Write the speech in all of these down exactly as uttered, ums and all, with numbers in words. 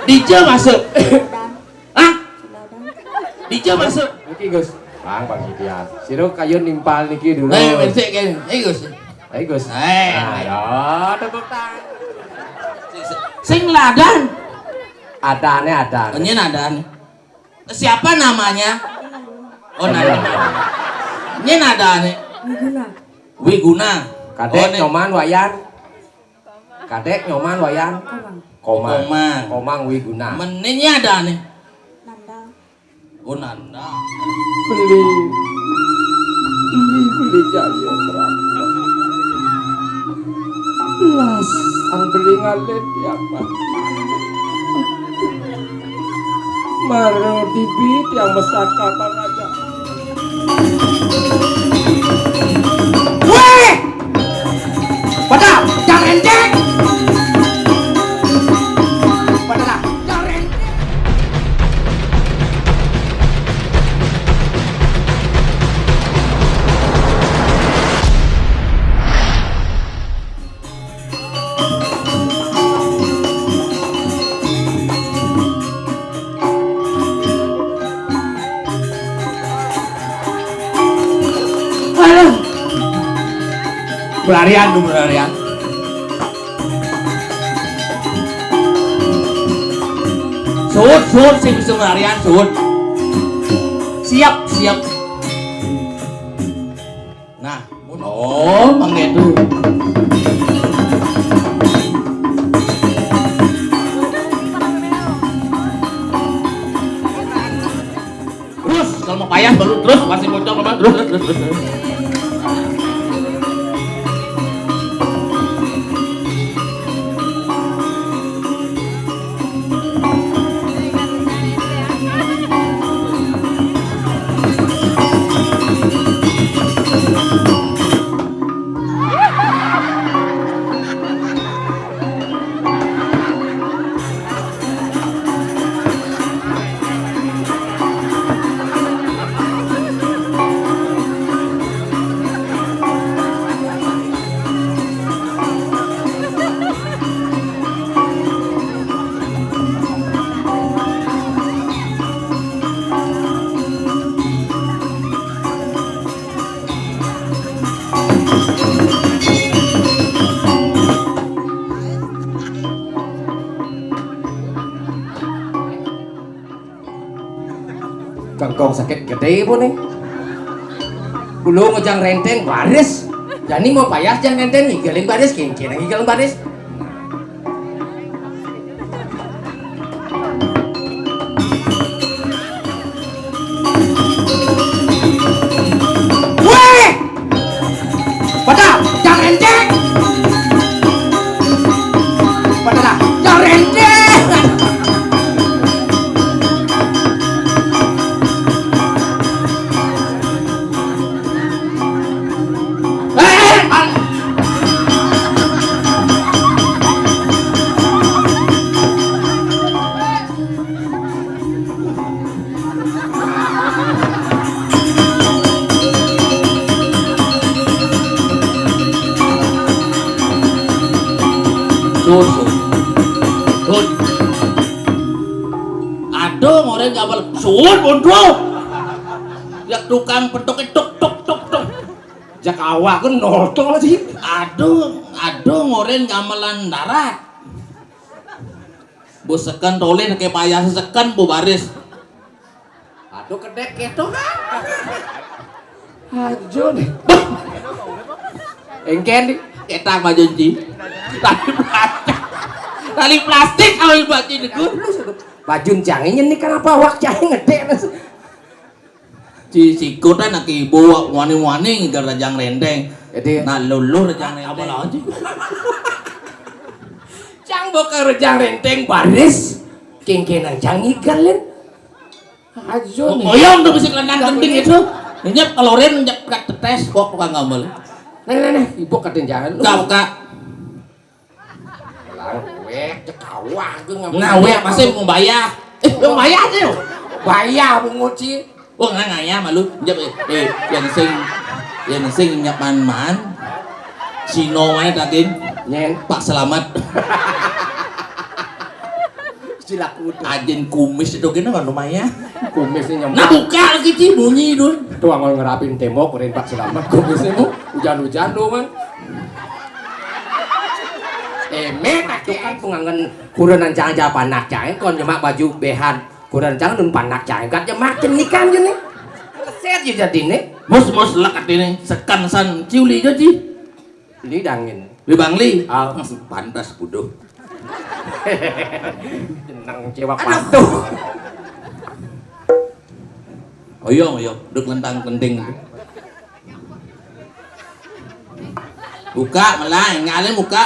Dija masuk. Hah? Dija masuk. Niki, Gus. Bang, Bang Sidia. Sira kayun nimpal niki dulu. Ayo, becik kene. Ayo, Gus. Ayo, Gus. Eh. Ayo, tepuk tangan. Sing ladan. Adane, adane. Nyen adan. Siapa namanya? Oh, nanya. Nyen adane. Wiguna. Wiguna. Kadek, oh, ne. Nyoman, Wayan. Kadek, Nyoman, Wayan. Komang. Komang. Komang. Komang Wiguna. Mene nyen adane. Nanda. Oh, Nanda. Beli. Beli, beli jaya, Prabu. Las, ang beli ngalih tiang mati. Mara dibi tiang mesaka pangajak. Weh! Padahal, jangan cek. Padahal, jangan cek. Aduh. Berarian tuh, berarian. Suut, suut, sing bisa berarian, suut. Siap, siap. Nah, oh, mangga itu. Terus, kalau mau payah baru terus, masih bocor, apa? Terus, terus, terus, terus. Kangkong sakit gedé pun nih. Kulo ngejang renteng baris. Jani mau payah jang renteng ngigeling baris, kincin ngigeling baris. Weh! Padahal, jangan cek. Padahal, jangan cek. Eh, eh, eh. Susun. Sun. Aduh, ngoreng gak bal-, sun, bodoh. Ya tukang petuk, tuk, tuk, tuk, tuk. Jak awak kan notol sih. Aduh, aduh, ngoreng gamelan darat. Bos seken toleh ke payah seken bu baris. Aduh, kedek gitu kan. Ajo nih. Engken di. Ketang baju ci. Tali plastik. Tali plastik kalau baju ci degu. Baju cangin nih, kenapa awak cangin gedé? Ci sikutan aki ibu wani-wani ngigal rejang renteng. Jadi nah, luluh rejang renteng. Apa lagi? Cang buka rejang renteng baris. Kengkenan cang ngigalin. Ajo nih. Oyong tuh bisi kelendang gending itu. Nyep keluarin, nyep kat tetes, kok tukang gamel. Nah, nah, nah, ibu katen jangan. Buka, buka. Lah, wéh, cekawah tuh ngomong. Nah, wéh, masih mau bayar. Eh, mau bayar tuh. Bayar, mau nguci. Oh, nggak ngaya malu. Nyep, eh, eh, yang sing, yang sing nyapan man. Sino wae daging. Nyen. Pak Selamat. Cilak kudu. Ajin kumis itu gini kan lumayan. Kumis ini nyemplung. Nah, buka lagi, Ci, bunyi itu. Tuh angol ngerapin tembok, urin Pak Selamat. Kumis itu hujan-hujan tuh, man. Emen, itu kan pengangen kurenan cang aja panak cang, kon nyemak baju behan. Kurenan cang nun panak cang, kat nyemak cenikan gini. Leset ya jadi nih. Mus, mus, lekat ini. Sekan san, ciuli aja, Ci. Li dangin. Li Bangli. Ah. Pantas bodoh. Jeneng cewek. Aduh. Patuh. Oyong, oyong, duk lentang penting. Buka, malah, ngale buka.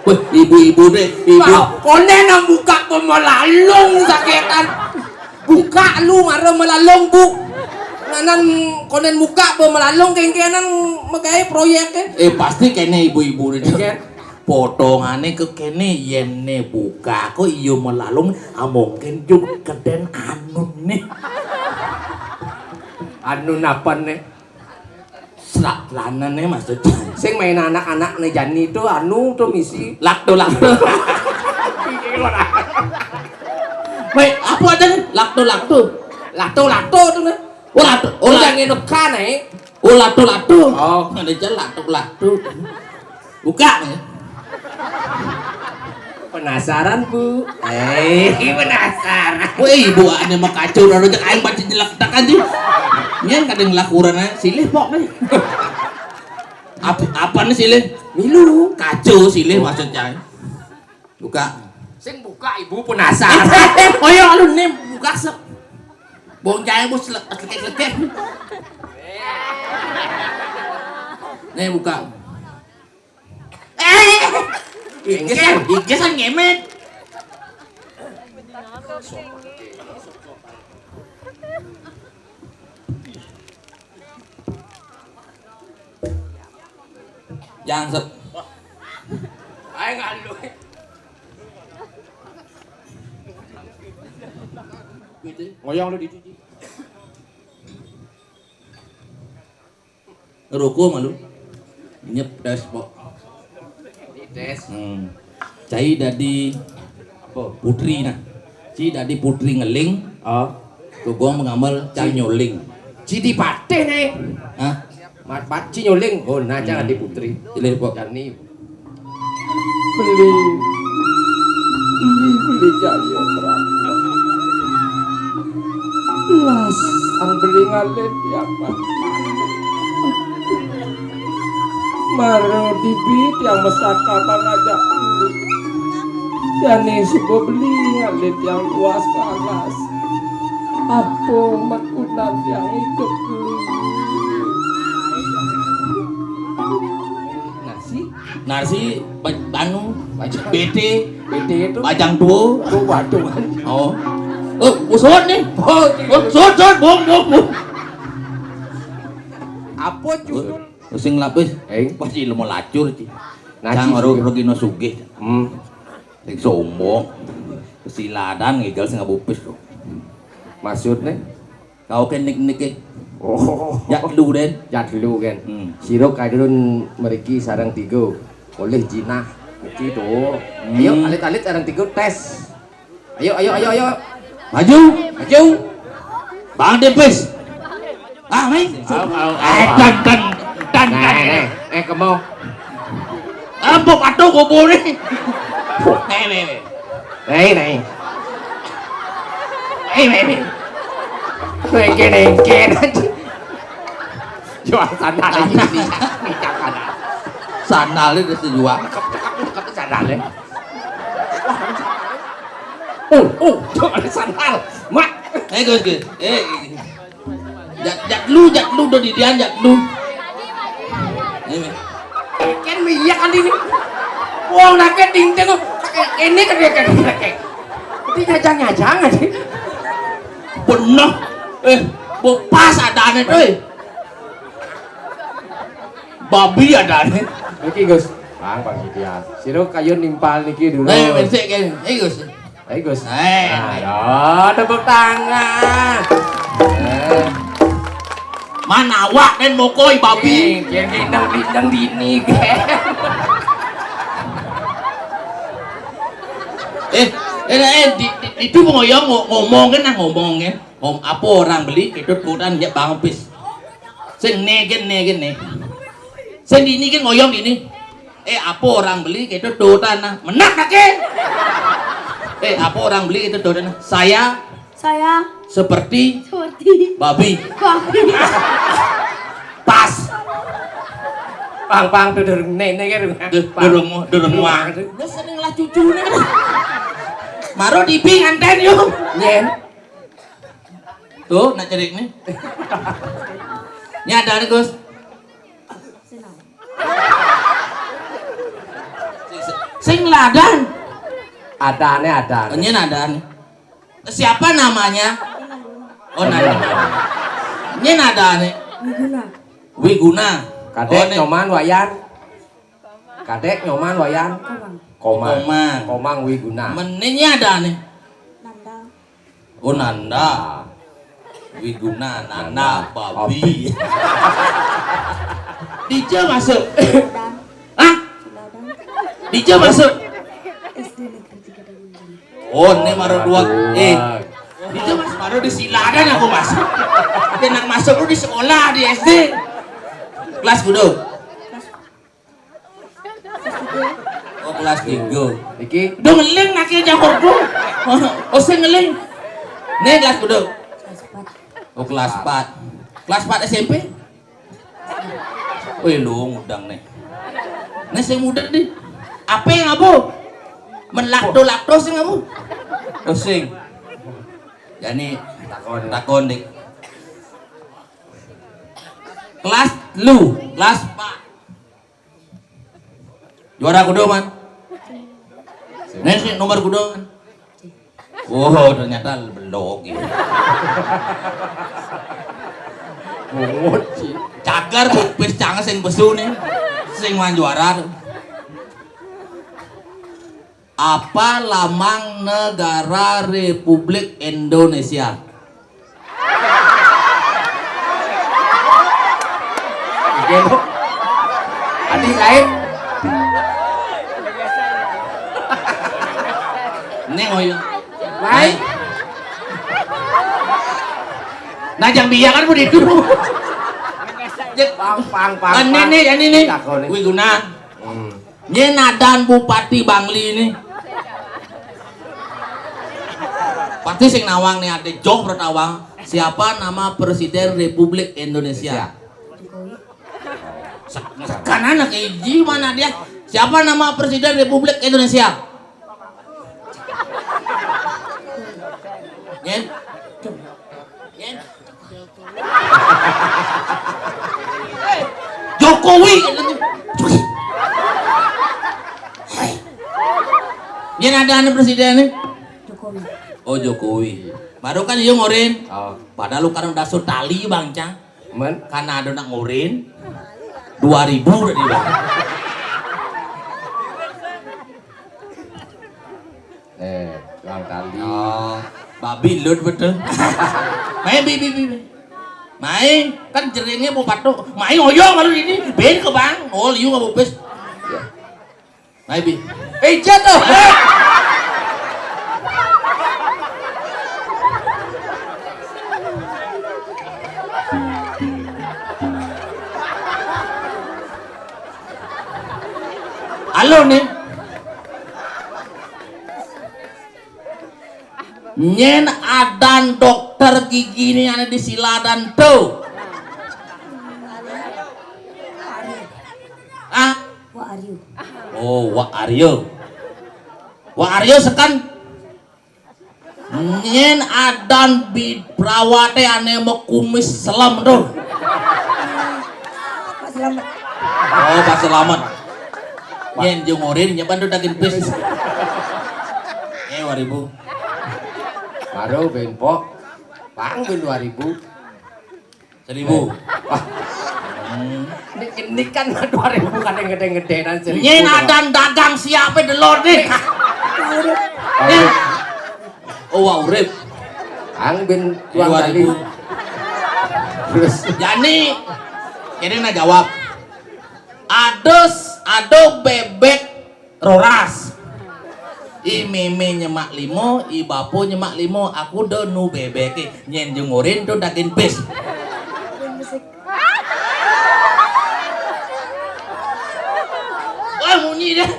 Weh, ibu-ibu deh, ibu. Wah, konen nang buka pemelalung saketan. Buka lu mara melalung, Bu. Nanan konen buka pemelalung kengkenan megai proyek, eh. Eh, pasti kene ibu-ibu deh. Iya. Potongane ke kene yen ne buka kok iya melalung, ah, mungkin juk keden anu nih. Anu napa nih? Serak lanane maksudnya. Sing main anak-anak nih jani itu anu tuh misi. Lakto, lakto. Weh, apa aja nih? Lakto, lakto. Lakto, lakto tuh nih. Oh, lakto. Oh, jangan enak kan, eh. Oh, lakto, lakto. Oh. Ada aja lakto, lakto. Buka nih. Penasaran, Bu? Eh, penasaran. Woi, ibu ane mah kacau, lalu cek aing pasti jelek tak aja. Nyen kadang lakuran aja, silih pok nih. Apa, apa nih silih? Milu. Kacau silih maksudnya. Buka. Sing buka, Ibu penasaran. Eh, eh, eh, koyo alun nih buka sep. Bong jahe bos selek selek. Nih buka. Eh, igesan, igesan ngemet. Jangan sep. Ayo ngalu. Ngoyong lu dicuci. Rokok malu. Nyep tes, pok. Tes. Hmm. Cai dadi apa? Putri nah. Ci dadi putri ngeling. Oh. Tugong mengambil cai nyoling. Ci dipatih nih. Hah? Mat, mat, ci nyoling. Oh, nah, jangan di putri. Pilih, pok. Jani. Beli. Beli, beli jaya Prabu. Las, ang beli ngalit ya, Pak. Maro dibit yang mesaka pangajak beli. Jani suba beli ngalit yang luas panas. Apa makunan yang hidup beli? Nasi? Nasi ba-, banu, bajang. B T, B T itu? Bajang tua. Oh, waduh. Oh. Oh, usut nih. Oh, oh, sut, sut, bung, bung, bung. Apa judul? Pusing lapis. Eh? Pasti lu mau lacur, Ci. Nah, cang baru rugi no sugih. Hmm. Sing sombong. Kesiladan ngigel sing ngabupis kok. Maksudnya? Kau kan nik-nik, eh. Oh. Jak lu, Den. Jak lu, kan. Hmm. Sira kadun mriki sareng tiga. Oleh jinah. Mriki to. Hmm. Ayo, alit-alit sareng tiga tes. Ayo, ayo, ayo, ayo. Maju. Maju. Bang Depis. Ah, mai. Au, au, au, eh, au. Dan, dan, dan, dan. Nah, eh, eh, kemo. Ampun, atuh kubur ni. Eh, eh, eh. Naik, naik. Eh, eh, eh. Nengke, nengke, nanti. Jual sandal lagi, nih. Nih, sandal. Sandal itu dijual. Cakep, cakep, cakep sandalnya. Oh, oh, jual sandal. Mak. Eh, Gus, Gus. Eh, eh. Jak, jak lu, jak lu, do didian, jak lu. Ini. Kan iya kan ini. Wong nake ting ting kok. Ini kan dia kan. Ini jajang-jajang aja. Bener. Eh, bo pas adane tuh, eh. Babi adane. Niki, Gus. Bang, Bang Sidia. Sira kayu nimpal niki dulu. Eh, besik kan. Eh, Gus. Bagus. Eh, ayo, tepuk tangan. Eh. Mana awak dan mokoi babi? Eh, yang gendang-gendang dini, kan? Eh, eh, di, di, itu ngoyong ngo-, ngomong kan, nah, ngomong kan. Ngom-, apa orang beli itu tutan ya bang pis. Sing ne gen, ne gen, ne. Sing di ini kan ngoyong ini. Eh, apa orang beli itu tutan, nah. Menak nak, eh. Eh, apa orang beli itu tutan, nah. Saya Saya seperti seperti babi. Babi. Pas. Pang, pang, tuh, durung, ne, ne, kan, durung. Duh, durung, durung wang. Wis seneng lah cucune. Maro dibi nganten yo. Nyen. Tuh, nak cerik nih. Ini ada nih, Gus. Sing ladan. Adane, adane. Ini ada nih. Siapa namanya? Oh, Nanda. Ini ada nih. Wiguna. Wiguna. Kadek, oh, nih. Nyoman, Wayan. Kadek, Nyoman, Wayan. Komang. Komang. Komang. Komang Wiguna. Menenya ada nih. Nanda. Oh, Nanda. Wiguna, Nanda, Nanda, babi. Babi. Dija masuk. Ladan. Hah? Ladan. Dija masuk. S D Negeri Tiga Dangunjung. Oh, ini baru dua. Waduh. Eh. Dija masuk baru di Siladan aku masuk. Dia nak masuk lu di sekolah, di S D. Kelas kudu. Oh, kelas tiga. Iki. Dong ngeling nak ya jamurku. Oh, oh, sing ngeling. Nih kelas kudu. Kelas empat. Oh, kelas empat. Kelas empat S M P? Wih, lu ngudang nih. Nih sing muda nih. Apa yang apa? Melakto-lakto sing apa? Oh, sing. Jadi takon, takon dik. Kelas lu, kelas empat. Juara kudu, Man. Nih sih nomor kudu, Man. Wow, ternyata belok ya. Bungut sih. Cagar bupis cang sing besu nih. Sing man juara tuh. Apa lambang negara Republik Indonesia? Oke, Bu. Adi lain. Ini ngoyo. Lain. Nah, jang biya kan mau itu. Pang, pang, pang, ini pang. Nih, ini nih. Takon nih. Wiguna. Hmm. Nyen adan Bupati Bangli ini. Pasti sing nawang nih, ada joh pertawang. Siapa nama Presiden Republik Indonesia? Indonesia. Se-, sekarang anak iji mana dia? Siapa nama Presiden Republik Indonesia? Nyen? Nyen? Jokowi. Nyen ada anak presiden nih. Jokowi. Oh, Jokowi. Baru kan iya ngorin. Oh. Padahal lu kan udah so tali, Bang Cang. Men? Karena ada nak ngorin. Dua ribu udah di bawah. Eh, ulang tali. Oh, babi lut betul. Mai, bi, bi, bi, bi. Mai, kan jeringnya mau patok. Mai oyong kalau ini, ben ke bang. Oh, liu nggak bupes. Ya. Mai, bi. Eh, jatuh. Halo nih. Nyen adan dokter gigi ini ada di Siladan tuh. Ah? Wa Aryo. Oh, Wa Aryo. Wa Aryo sekan. Nyen adan bi perawate ane mekumis selem tuh. Pak Selamat. Oh, Pak Selamat. Nyen jung orin nyeban tuh daging pis. Eh, dua ribu. Baru ben pok. Pang ben dua ribu. Seribu. Wah. Hmm. Ini, ini kan dua ribu kadang gede-gedean seribu. Nyen adan dagang siape delor nih. Nih. Oh, wah, urip. Ang bin tuang dua ribu. Tadi. Terus. Jani, ini nah jawab. Adus, ado bebek roras. I mémé nyemak limo, i bapa nyemak limo, aku da nu bébéké, nyén jé ngorin to dagin pis. Wah, munyi dah.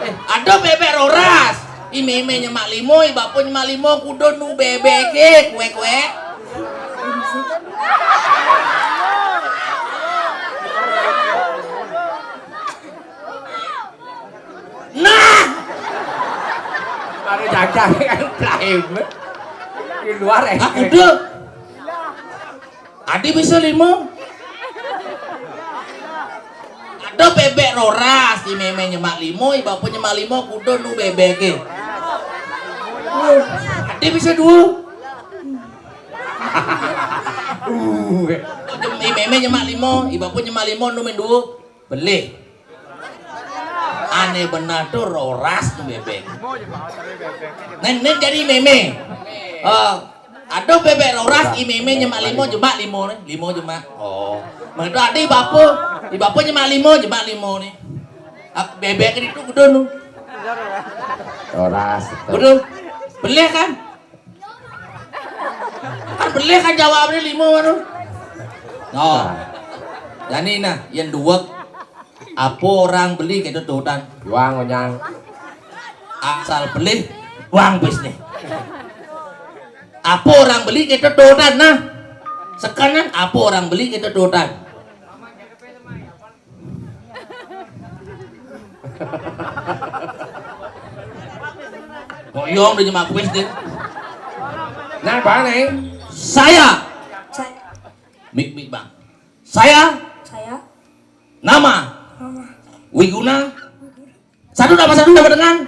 Eh, ada bébék roras. I mémé nyemak limo, i bapa nyemak limo, aku da nu bébéké, kuék-kuék. Nah. Baru jajan kan plaim. Di luar, eh. Aku da. Adi bisa limo. Ada bébék roras, i mémé nyemak limo, i bapa nyemak limo, aku da nu bébéké. Adi bisa dua. Uh. I mémé nyemak limo, i bapa nyemak limo, nu mén dua. Belih. Ané benar to roras to bébék. Nén, nén jadi mémé. Eh, ada bébék roras, i mémé nyemak limo, jemak limo né. Limo jemak. Oh. Mangda ada i bapa, i bapa nyemak limo, jemak limo né. Ah, bébék itu kudu nu. Roras. Kudu. Belih kan? Kan belih kan jawabné limo baru. Noh. Jani nah, yén duweg. Apa orang beli kéto tutan? Juang onyang. Asal belih, juang bisnis. Apa orang beli kéto tutan nah? Sekanan apa orang beli kéto tutan? Kok yong udah nyemak kuis deh. Nah, Bang, nih. Saya. Saya. Mik, mik, Bang. Saya. Saya. Nama. Nama. Wiguna. Satu tambah satu sama dengan.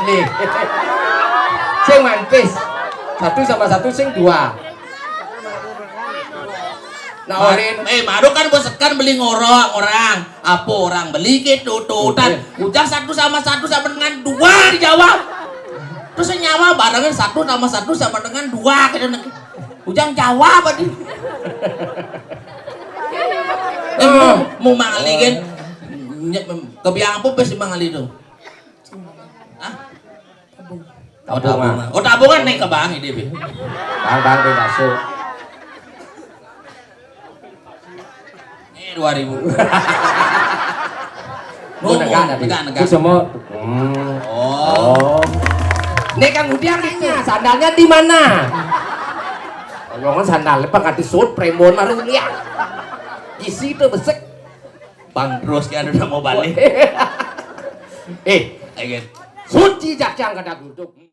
Nih. Sing mantis. Satu sama satu sing dua. Nah, Orin. Eh, Mado kan bos kan beli ngorok orang. Apa orang beli gitu tutan. Ujang satu sama satu sama dengan dua dijawab. Terus nyawa barangnya satu sama satu sama dengan dua gitu. Ujang jawab tadi. Eh, mau, mau mangali kan? Kebiang apa pes mangali itu? Hah? Oh, tabungan. Oh, tabungan naik ke bank ini, Bi. Bang, bang, bang, masuk. Ini dua ribu. Negak, negak. Itu semua. Hmm. Oh. Ini kan udah nanya, sandalnya di mana? Ngomong sandal, pengganti sut, premon, maru lihat. Isi itu besek. Bang, terus kan udah mau balik. Eh, suci jakjang kada guduk.